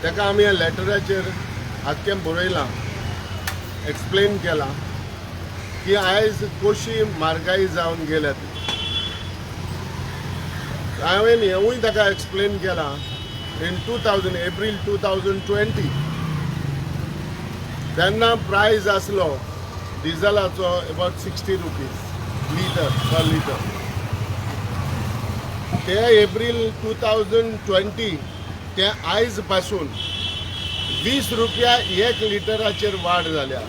ताका आमी ह्या लेटराचेर आख्खें बरयलां, एक्सप्लेन केलां की आयज कशी म्हारगाई जावन गेल्या ती. हांवें हेंवूय ताका एक्सप्लेन केलां, in 2000, April 2020 तेन्ना प्रायज आसलो डिझलाचो about ₹60 litre, per litre. ते एप्रील 2020 ते आयज पासून 20 रुपया एक लिटराचेर वाड जाल्या.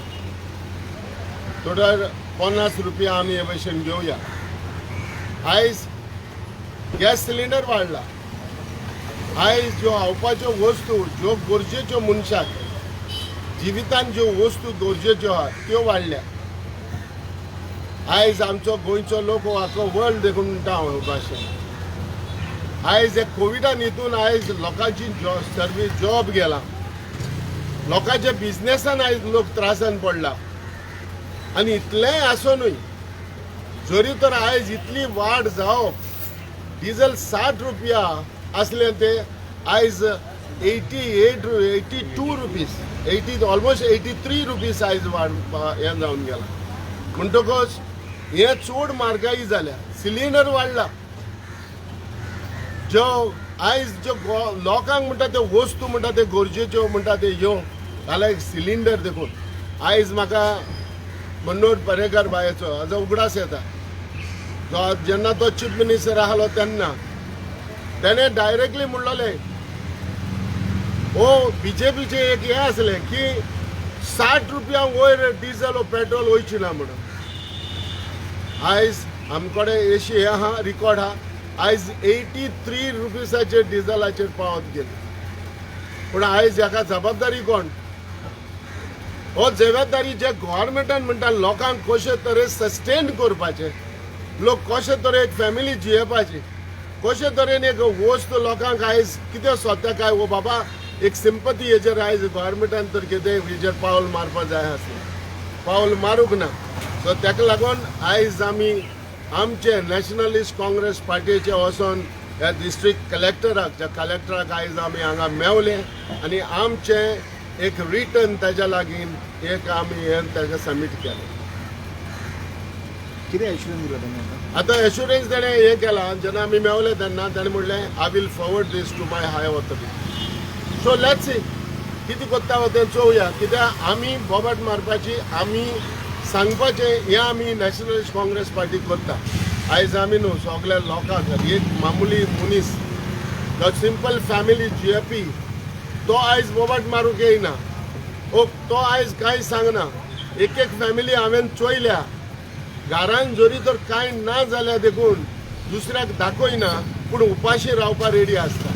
टोटल 50 रुपया आमी हे भशेन घेवया. आयज गॅस सिलिंडर वाडला. आयज ज्यो खावपाच्यो वस्तू, ज्यो गरजेच्यो, मनशाक जिवितान ज्यो वस्तू गरजेच्यो आहा, त्यो वाडल्या. आयज आमचो गोंयचो लोक हो आख्खो वर्ल्ड देखून म्हणटा हांव भाशेन, आयज हे कोविडान हितून आयज लोकांची सर्वीस, जॉब गेला, लोकांच्या बिजनेसान आयज लोक त्रासान पडला. आनी इतलेंय आसुनूय जरी तर आयज इतली वाड जावप, डिझल 60 रुपया आसले ते आयज 88, ₹82, 80, almost ₹83 आयज वाड हें जावन गेला. म्हणटकच हें चड म्हारगाई जाल्या. सिलिंडर वाडला. ज्यो आयज ज्यो लोकांक म्हणटा त्यो वस्तू म्हणटा त्यो गरजेच्यो म्हणटा ते ह्यो जाल्यार सिलिंडर देखून आयज म्हाका मनोहर पर्रेकर बायेचो हाजो उगडास येता. जो जेन्ना तो चीफ मिनिस्टर आहलो तेन्ना तेणें डायरेक्टली म्हणलोलें, हो बीजेपीचे एक हें आसलें की 60 रुपया वयर डिझल पेट्रोल वयची ना म्हणून. आयज आमकडे एशी हें आहा, रिकॉर्ड आहा, आयज 83 रुपीसाचेर डिझलाचेर पावत गेले. पूण आयज हाका जबाबदारी कोण? हो जबाबदारी जे गव्हर्मेंटान म्हणटा लोकांक कशे तरेन सस्टेन करपाचें, लोक कशे तरेन एक फॅमिली जियेवपाची, कशे तरेन एक वस्तू लोकांक आयज कितें सोदता काय वो बाबा, एक सिंपती हेजेर आयज गव्हर्मेंटान तर कितें हेजेर पावल मारपा जाय आसलें, पावल मारूंक ना. सो ताका लागून आयज आमी आमचे नॅशनलिस्ट काँग्रेस पार्टीचे वचोन ह्या डिस्ट्रिक्ट कलेक्टराक, ज्या कलेक्टराक आयज आमी हांगा मेवले आनी आमचें एक रिटर्न ताज्या लागीं एक आमी हें ताका सबमीट केलें. कितें एश्युरन्स दिलो तेणी आतां? आतां एश्युरन्स तेणें हें केलां, जेन्ना आमी मेवले तेन्ना ताणें म्हणलें, "I will forward this to my high authority." So let's see कितें करता तें चोवया. कित्याक आमी बोबाट मारपाची, आमी सांगपाचें हें आमी नॅशनलिस्ट काँग्रेस पार्टी करता. आयज आमी न्हू सगल्या लोकांक, एक मामुली मनीस, जो सिंपल फॅमिली जियेपी, तो आयज बोबाट मारूंक येयना ओ तो आयज कांय सांगना. एक एक फॅमिली हांवें चोयल्या, घरान जरी तर कांय ना जाल्यार देखून दुसऱ्याक दाखयना, पूण उपाशी रावपा रेडी आसता.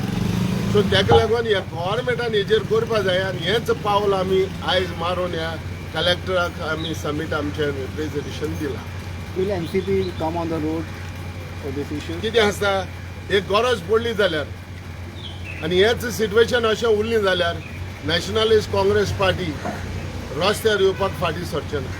सो ताका लागून ह्या गव्हर्मेंटान हेजेर करपा जाय आनी हेंच पावल आमी आयज मारून ह्या कलेक्टराक आमी सबमीट आमचें रिप्रेझेंटेशन दिलां. Will NCP come on the road for this issue? कितें आसता, एक गरज पडली जाल्यार आनी हेच सिट्युएशन अशें उरलें जाल्यार नॅशनलिस्ट काँग्रेस पार्टी रस्त्यार येवपाक फाटीं सरचें ना.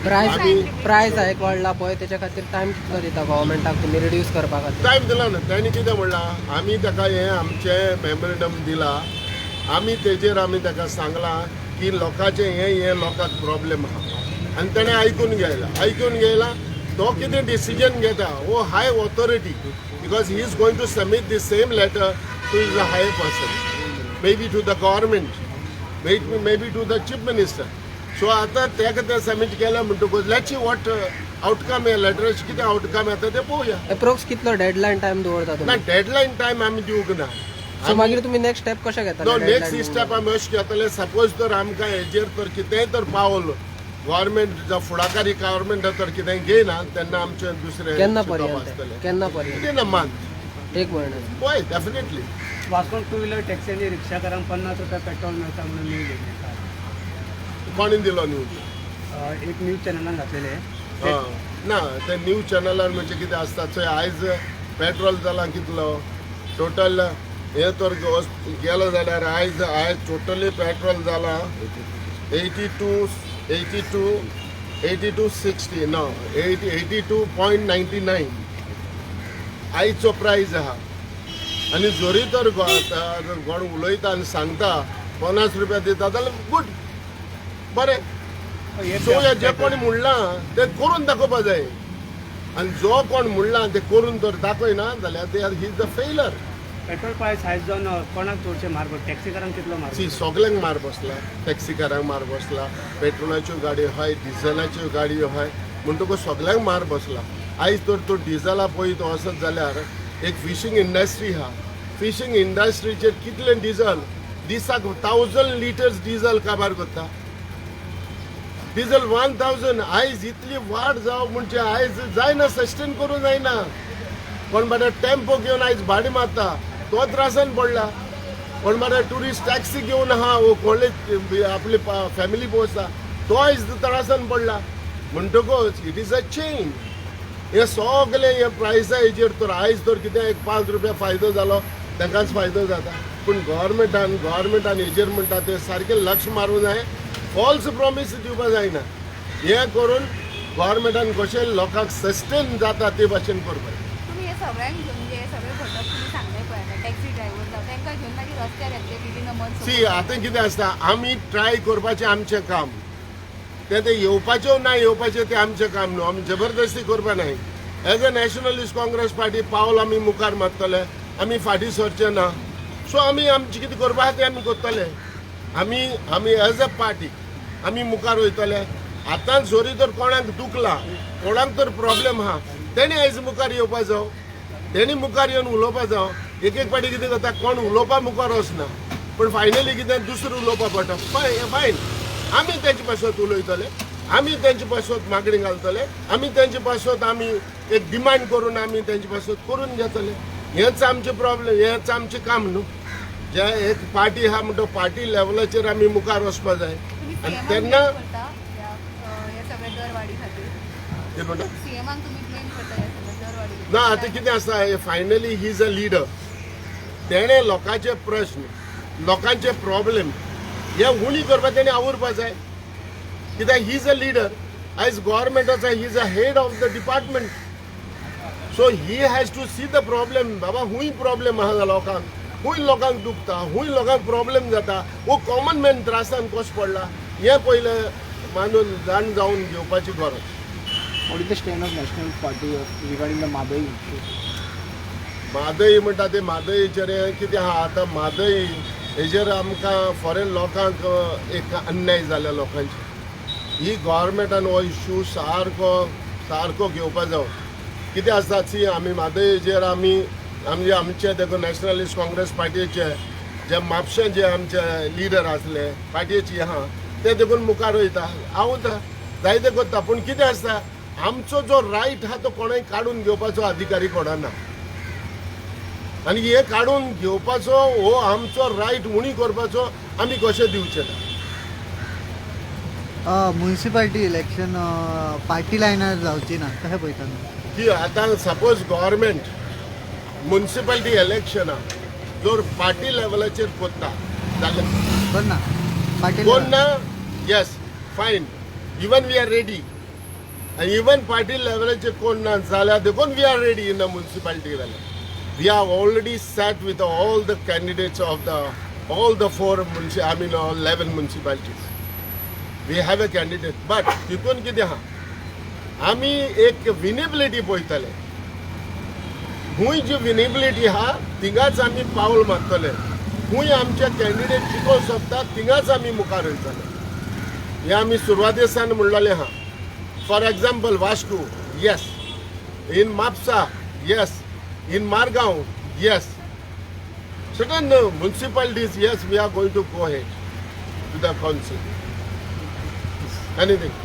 प्रायस आमी प्रायस एक वाडला पळय, तेच्या खातीर टायम कितलो दिता गव्हर्मेंटाक तुमी रिड्यूस करपा खातीर? टायम दिला ना. तेणी कितें म्हणलां, आमी ताका हें आमचें मेमोरेंडम दिला, आमी तेजेर आमी ताका सांगलां की लोकांचें हें हें लोकांक प्रॉब्लेम आहा आनी तेणें आयकून घेयला. आयकून घेयला, तो कितें डिसिजन घेता हो high authority, because he is going to submit the same letter to is a higher person, maybe to the government, maybe to the chief minister. So आतां ताका तें सबमीट केलें म्हणटकूच let's see what outcome, ह्या लेटराचें कितें outcome येता तें पळोवया. एप्रोक्स कितलो डेडलायन टायम दवरता ना. तुमी? डेडलायन टायम आमी दिवंक ना. सो मागीर तुमी नेक्स्ट स्टेप कशें नो घेतले? नेक्स्ट स्टेप आमी अशें घेतले, सपोज तर आमकां हेजेर तर कितेंय तर पावल गव्हर्मेंट जावं फुडाकारी गव्हर्मेंट तर कितें घेयना, तेन्ना आमचें दुसरें केन्ना चिंतप पर्यंत? आसतलें. केन्ना पर्यंत? Within a month. एक म्हयनो? पळय, डेफिनेटली. वास्कोन टू व्हिलर टॅक्सी आनी रिक्षाकारांक 50 रुपया पेट्रोल मेळटा म्हणून न्यूज येयली काल. कोणी दिलो न्यूज? एक न्यूज चॅनलान घातलेले. ना, ते न्यूज चॅनलार म्हणजे कितें आसता चोय, आयज पेट्रोल जालां कितलो टोटल, हे तर गेलो जाल्यार आयज टोटली पेट्रोल जालां 82, 82, 82.60, no, 82.99 आयचो प्रायज आहा. आनी जरी तर कोण उलयता आनी सांगता 50 रुपया दिता जाल्यार गुड, बरें. सो हे जे कोणी म्हणलां तें करून दाखोवपा जाय आनी जो कोण म्हणलां तें करून जर दाखयना जाल्यार ते he is the failure. Petrol price हायक जावन कोणाक चडशे मार पडटा? टॅक्सीकारांक कितलो मार? सी, सगल्यांक मार बसला. टॅक्सीकारांक मार बसला, पेट्रोलाच्यो गाडयो आहाय, डिझलाच्यो गाडयो आहाय, म्हणटकूच सगल्यांक मार बसला. आयज तर तूं डिझला पळयत वचत जाल्यार एक फिशींग इंडस्ट्री आहा. फिशींग इंडस्ट्रीचेर कितलें डिझल दिसाक, 1000 लिटर्स डिझल काबार करता. डिझल 1000. आयज इतली वाड जावप म्हणजे आयज जायना, सस्टेन करूं जायना. कोण बाबा टेम्पो घेवन आयज भाडें मारता, तो त्रासान पडला. कोण बाबा टुरिस्ट टॅक्सी घेवन आहा, वो कोणले आपली फॅमिली पोसता, तो आयज त्रासान पडला. म्हणटकूच it is a chain. हे सगळे हे प्रायसा हेजेर तर आयज तर कितें एक 5 रुपया फायदो जालो, तांकांच फायदो जाता. पूण गव्हर्मेंटान हेजेर म्हणटा ते सारकें लक्ष मारूंक जाय. फॉल्स प्रॉमीस दिवपा जायना. हें करून गव्हर्मेंटान कशें लोकांक सस्टेन जाता ते भाशेन करपाक. तुमी हे सगळ्यांक घेवन, म्हणजे हे सगळे घटक तुमी सांगले पळय आतां, टॅक्सी ड्रायव्हर जावं, तांकां घेवन मागीर रस्त्यार येतले विदीन अ मंथ? सी, आतां कितें आसता, आमी ट्राय करपाचें आमचें काम. तें तें येवपाचें ना येवपाचें तें आमचें काम न्हू. आमी जबरदस्ती करपा नाय. As a Nationalist Congress Party पावल आमी मुखार मारतले, आमी फाटीं सरचे ना. सो आमी आमचें कितें करपा आहा तें आमी करतले. आमी एज अ पार्टी आमी मुखार वयतले. आतां जरी तर कोणाक दुखला, कोणाक तर प्रॉब्लेम आहा, तेणी आयज मुखार येवपा जाव, तेणी मुखार येवन उलोवपा जाव. एक एक फावटी कितें जाता, कोण उलोवपा मुखार वचना, पूण फायनली कितें दुसरें उलोवपा पडटा. फायन, आमी तेंचे पासत उलयतले, आमी तेंचे पासत मागणी घालतले, आमी तेंचे पासत आमी एक डिमांड करून आमी तेंचे पासत करून घेतले. हेंच आमचें प्रॉब्लेम, हेंच आमचें काम न्हू. जे एक पार्टी आहा म्हणटा, पार्टी लेवलाचेर आमी मुखार वचपा जाय. तुमी आनी सीएमाक तेन्ना ब्लेम करता ह्या सगळ्या दरवाडी खातीर? कितें म्हणटा? सीएमाक तुमी ब्लेम करता ह्या सगळ्या दरवाडी? ना, आतां कितें आसा, finally he is a leader. तेणें लोकांचे प्रश्न, लोकांचे प्रॉब्लेम हे उणी करपाक तेणें आवुरपा जाय, कित्याक he is a leader. आयज गोवोरमेंटाचो he is a head of the department, so he has to see the problem. बाबा, खूंय प्रॉब्लेम आहा लोकांक, खूंय लोकांक दुखता, खूंय लोकांक प्रॉब्लेम जाता, वो कॉमन मॅन त्रासान कसो पडला, हें पयलें मानून जाण जावन घेवपाची गरज. What is the stand of National Party regarding the Mhadei issue? Mhadei म्हणटा ते म्हादईचेर कितें आहा, आतां म्हादई हेजेर आमकां फॉरेन लोकांक एक अन्याय जाल्या लोकांचे. ही गोवोरमेंटान हो इशू सारको सारको घेवपा जावो. कितें आसता, सी, आमी म्हादईचेर आमी आमचे आमचे देखून नॅशनलिस्ट काँग्रेस पार्टीचे जे म्हापशें जे आमचे लिडर आसले पार्टीचे आहा, ते देखून मुखार वयता, हांव जायते करता. पूण कितें आसता, आमचो जो रायट आहा तो कोणूय काडून घेवपाचो अधिकारी कोणा ना. आनी हे काडून घेवपाचो हो आमचो रायट उणी करपाचो आमी कशें दिवचे ना? म्युनिसिपालिटी इलेक्शन पार्टी लायनार जावची ना, कशें पळयता तुमी? की आतां सपोज गव्हर्मेंट म्युनिसिपालिटी इलेक्शनां जर पार्टी लेवलाचेर करता जाल्यार कोण ना पार्टी कोण ना, yes, fine, even we are ready. आनी इवन पार्टी लेवलाचेर कोण ना जाल्यार देखून we are ready in the municipality level. We are already set with all the candidates of the all the four I mean 11 municipalities. We have a candidate, but तितून कितें आहा, आमी एक विनेबिलिटी पळयतले. खूंय जी विनेबिलिटी आहा थिंगाच आमी पावल मारतले. खूंय आमचे कॅन्डिडेट जिखोवंक शकता, थिंगाच आमी मुखार वयतले. हें आमी सुरवाते सावन म्हणलेलें आहा. For example, Vasco, yes, in Mapusa, yes, in Margao, yes, certain municipalities, yes, we are going to go ahead to the council. Anything.